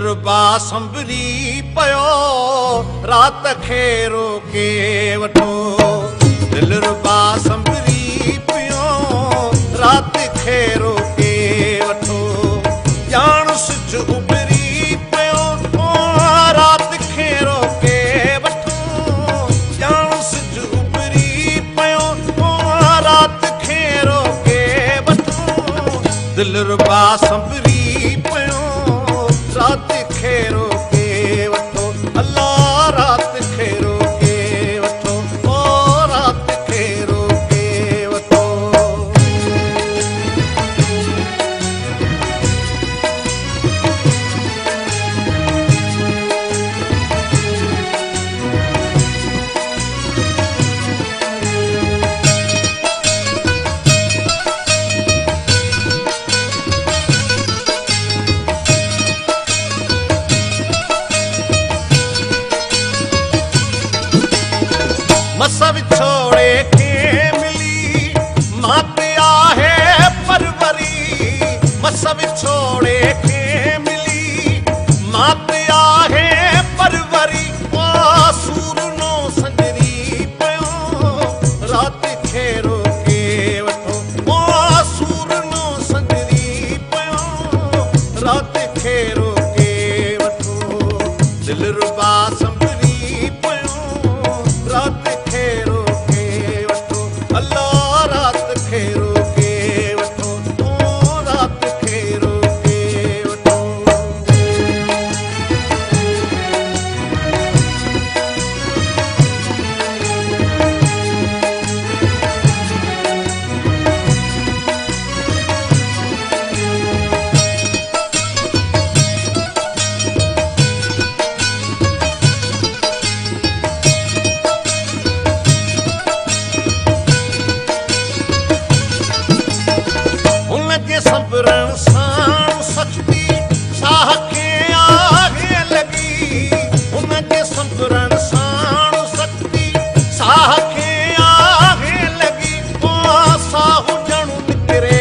दिलरुबा संभरी पियो रात खे रोके वठो। दिलरुबा संभरी पियो रात खे रोके वठो। ॼाण सिज उभरी पियो रात खे रोके वठो। ॼाण सिज उभरी पियो रात खे रोके वठो। दिलरुबा संभरी पियो रात खे रोके वठो। अल्लाह रात खे रोके वठो, ओ रात खे रोके वठो। मस विछोड़े खे मिली मात आहे परवरी। मस विछोड़े खे मिली मात आहे परवरी। सूरनो संजरी पियो रात खे रोके वठो। सूरनो संजरी पियो रात खे रोके वठो। दिलरुबा संभरी पियो रात खे रोके वठो। अल्लाह रात खे रोके वठो, ओ रात खे रोके वठो। संभरण साण सचती साह खे आहे लॻी। हुनजे संभरण साण सचती साह खे आहे लॻी। साहू ॼणु निकिरे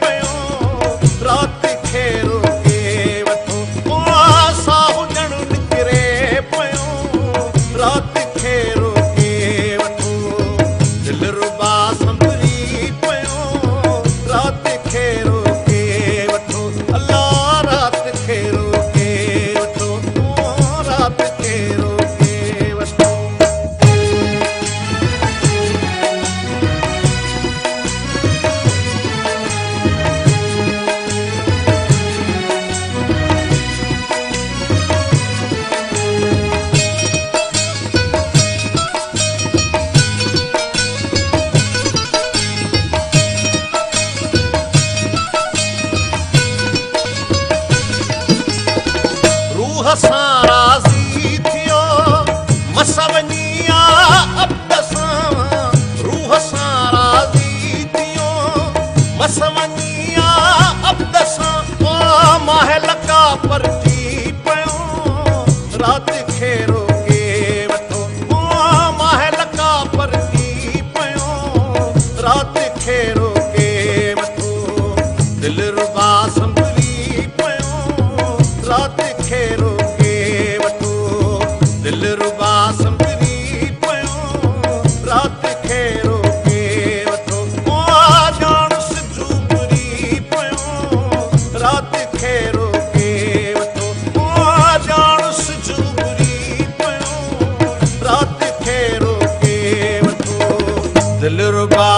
पियो रात खे रोके वठो। साहू ॼणु निकिरे पियो रात खे रोके वठो। दिलरुबा संभरी पियो रात खे रोके वठो। अल्लाह रात खे रोके वठो, ओ रात खे रोके वठो। रूह सां राज़ी थियो मस वञी अब्द सां। रूह सां राज़ी थियो मस वञी अब्द सां। माहिल का परची पियो रात खे रोके वठो। माहिल का परची पियो रात खे रोके वठो। दिलरुबा संभरी पियो रात खे रोके वठो। दिलरुबा संभरी पियो रात खे रोके वठो। ॼाण सिज उभरी पियो रात खे रोके वठो। ॼाण सिज उभरी पियो रात खे रोके वठो। दिलरुबा